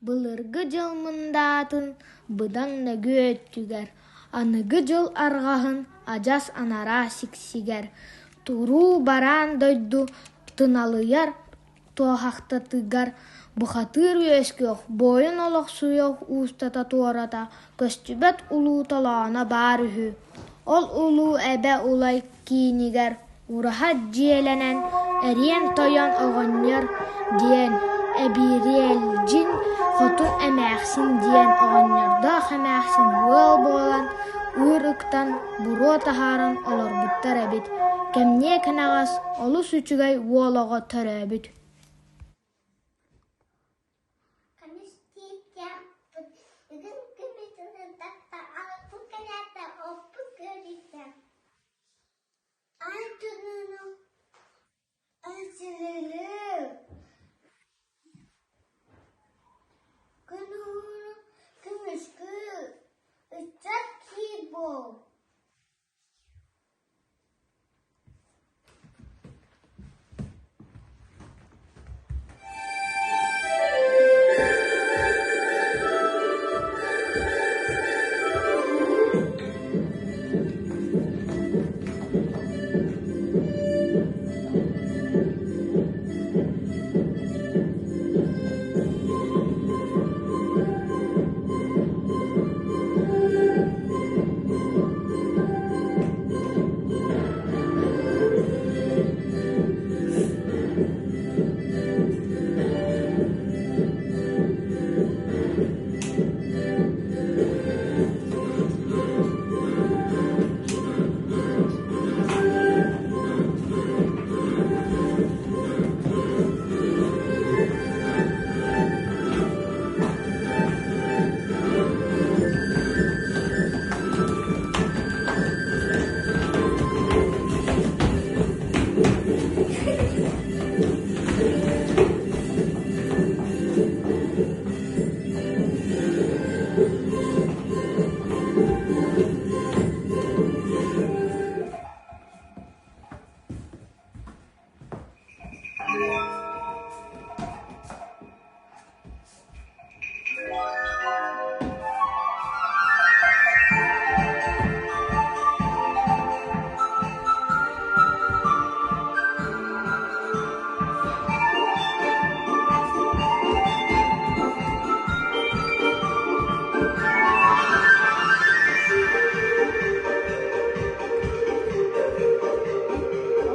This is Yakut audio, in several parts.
Былыргы дьыл мындаатын быдан нөҥүө өттүгэр, аныгы дьыл арҕаһын адьас анараа сиксигэр, туруу бараан дойду тыналыйар туоһахтатыгар бухатыыр үөскүөх, буойун олохсуйуох уустата туората көстүбэт улуу толооно баар үһү. Ол улуу эбэ улай киинигэр ураһа дьиэлэнэн Эриэн Тойон оҕонньор диэн Эбириэлдьин Хотун эмээхсин диэн оҕонньордоох эмээхсин ыал буолан ыыр ыктан буруо таһааран олорбуттар эбит. Кэмниэ кэнэҕэс олус үчүгэй уол оҕо төрөөбүт.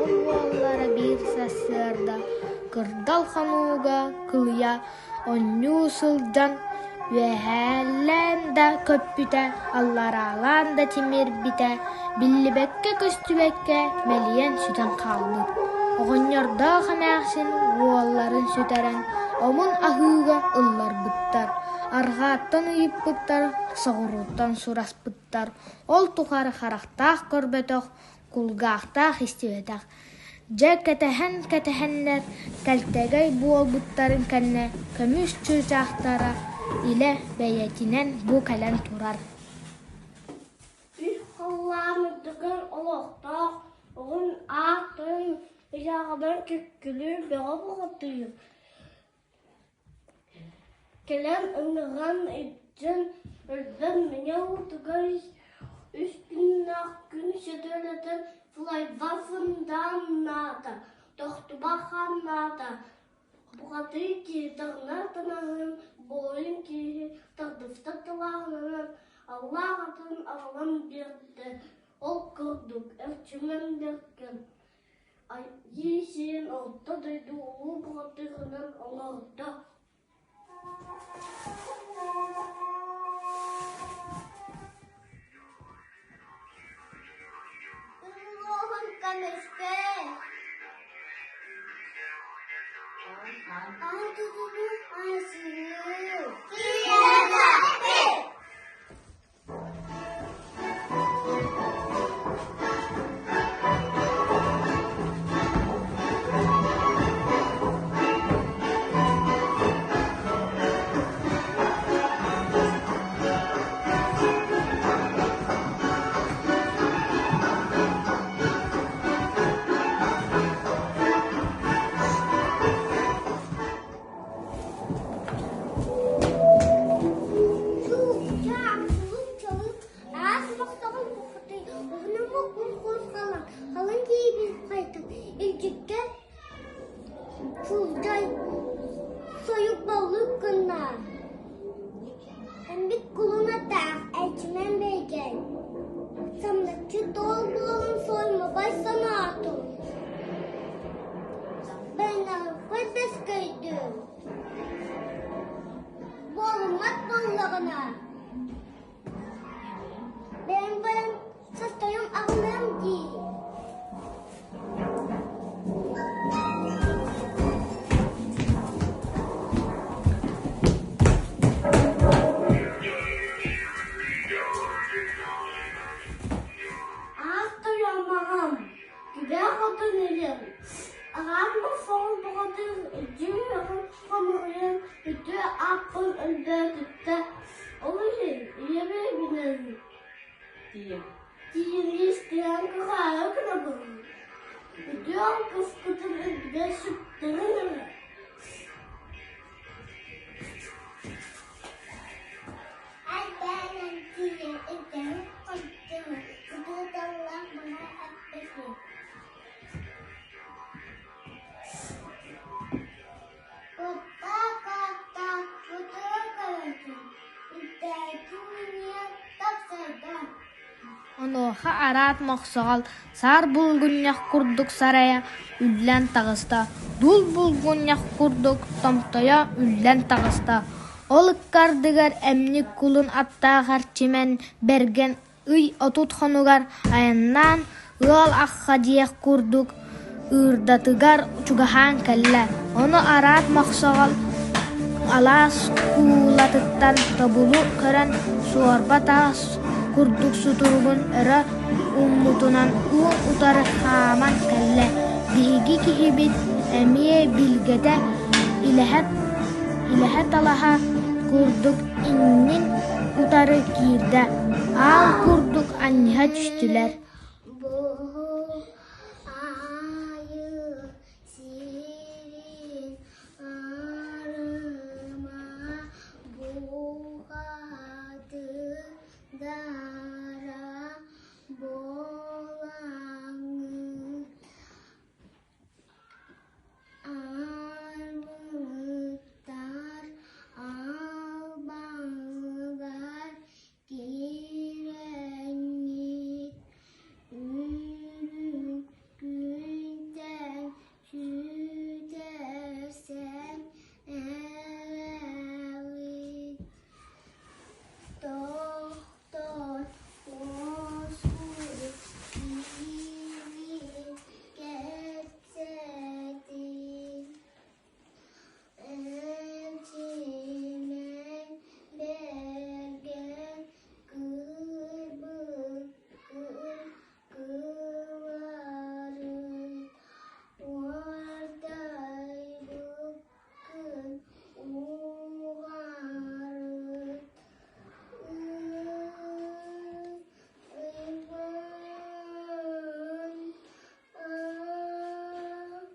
Ол уоллара биир сарсыарда кырдал хонууга кылыйа оонньуу сылдьан үөһээлээн да көппүтэ, аллараалаан да тимирбитэ биллибэккэ-көстүбэккэ мэлийэн сүтэн хаалбыт. Оҕонньордоох эмээхсин уолларын сүтэрэн омун аһыыга ылларбыттар, арҕааттан ыйыппыттар, соҕурууттан сураспыттар, ол тухары харахтаах көрбөтөх, кулгаахтаах истибэтэх Дьэ кэтэһэн-кэтэһэннэр кэлтэгэй буолбуттарын кэннэ көмүс чыычаахтара илэ бэйэтинэн бу кэлэн турар. Үс халлаан үрдүгэр олохтоох уһун аатын ыйааҕынан кэккэлиир бөҕө бухатыыр Кэлэн ыҥыран илдьэн өлбөн мэҥэ уутугар үс күннээх күн сөтөлөтөн сылайбат сындааннаата, тохтубат хааннаата, бухатыыр киһи таҥнар танаһын, буойун киһи тардыстар талааһынынан аллаах атын аҕалан биэрдэ. Ол курдук Эрчимэн Бэргэн Айыы сирин орто дойду улуу бухатыырынан оҥордо. Уҥуоҕун көмүскээ Аан тутуну аасыһыы буоллаҕына, бэйэм баран састайым аҕыныам дии. Аах тойоммоҕом, күбээ хотун илин, аҕаан мохсоҕол бөҕөтүн дьиҥ хомуруйан үтүө ааппын өлбөөтүттэ, ол иһин ийэбинэн тиийэн кыһаайа гынабын, үтүө алгыскытын үрдүгэр сүктэрин эрэ. Айбаанан тиийэн илдьэһин хонтума, сытыы тыллаах быһа эппитим. Куттаа-кааттаа утары көрөтүн, үрдээтин минньийэн тапсайда. Онуоха араат мохсоҕол саар булгунньах курдук сарайа үллэн таҕыста, дуул булгунньах курдук томтойо үллэн таҕыста. Ол ыккардыгар эмньик кулун аттаах Эрчимэн Бэргэн ый 30 хонугар айаннаан ыал ахха диэх курдук ыырдатыгар чугаһаан кэллэ, ону араат мохсоҕол алаас куулатыттан тобулу көрөн суорба таас курдук сутуругун өрө ууммутунан уун-утары хааман кэллэ. Биһиги киһибит эмиэ билгэтэ илэһэ-талаһа курдук иннин утары киирдэ, аал курдук анньыһа түстүлэр. Аайы сирин арыма бухатырдара буолаҥҥыт Армыттар албаҥыгар киирэҥҥит Үрүҥ күнтэн сүтэрсэн эрэҕит Тохтор уоскуй киирин кэпсэтин Эмчимэн бэргэн кыырбыккын кыларын Уордайбыккын уҕарыт Ыман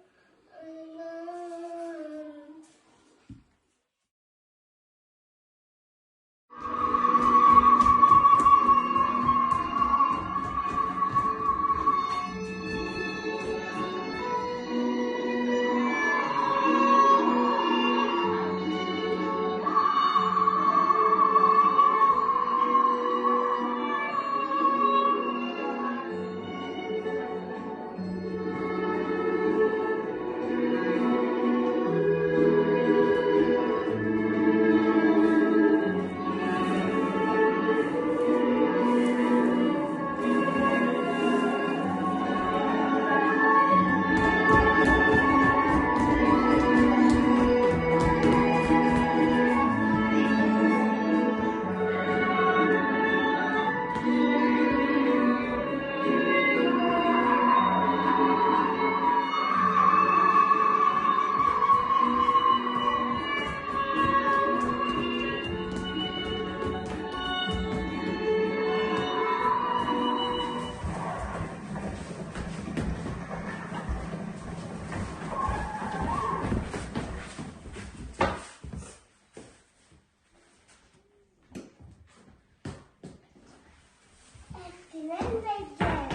Эттинэн бэргэн,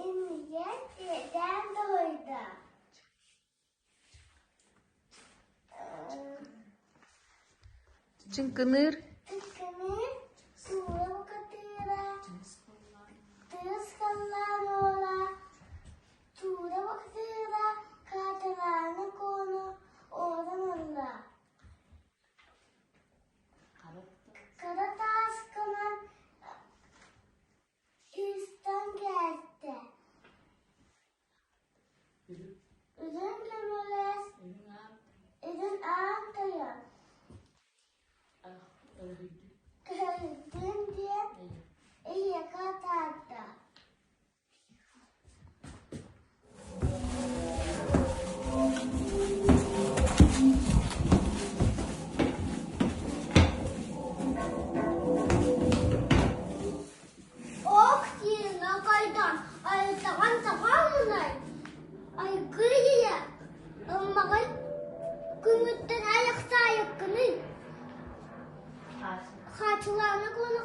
иннигэр тиэтээн тоһуйда. Чыҥкыныыр Чыҥкыныыр суура букатыыра, тыас халлаан уола, туура букатыыра Каатылааны куону уоран ылла.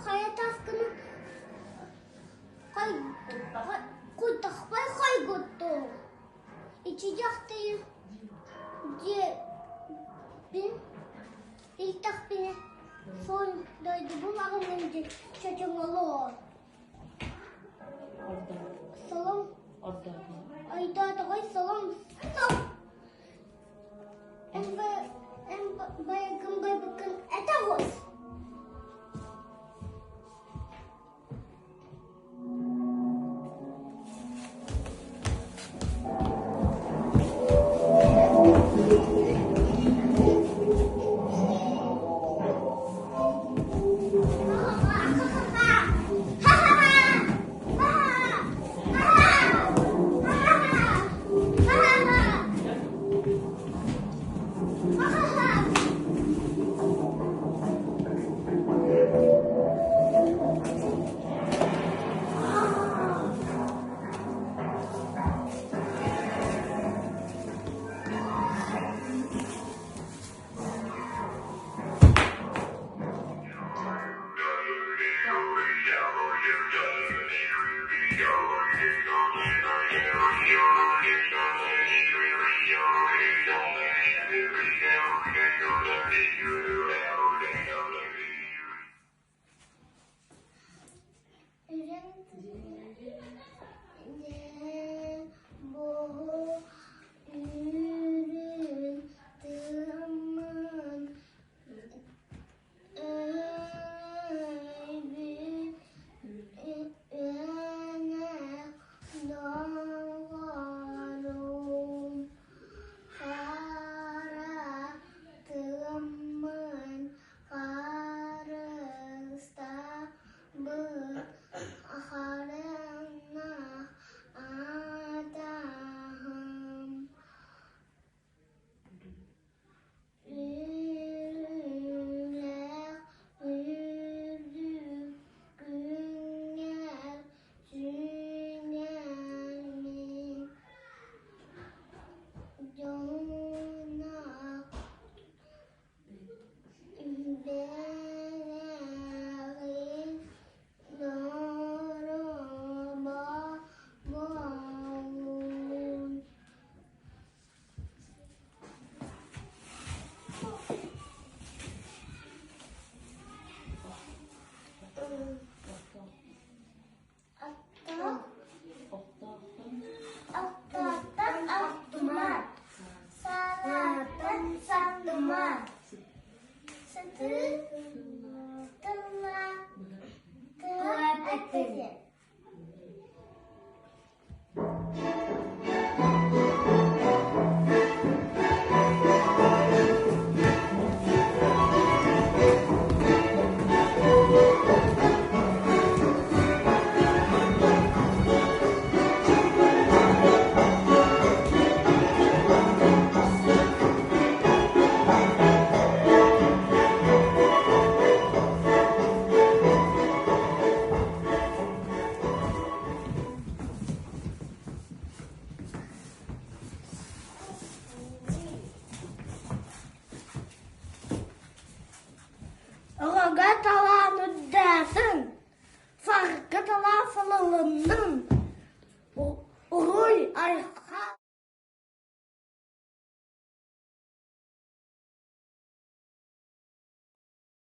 хайа тааскыны куйдахпай хайгыттым. Иччидэхтии диэбин иһиттэхпинэ, сон дойдубун аҕынным диэн чочоҥолоор. Солом ойдоотоҕой солом суох. Эн байгын байбыккын этэ оҕус. Аттааттан аттыма, саалааттан саттыма, сытыы тылла тыа этигэ. Оҕоҕо талаан үрдээтин, саргы талаан салалыннын.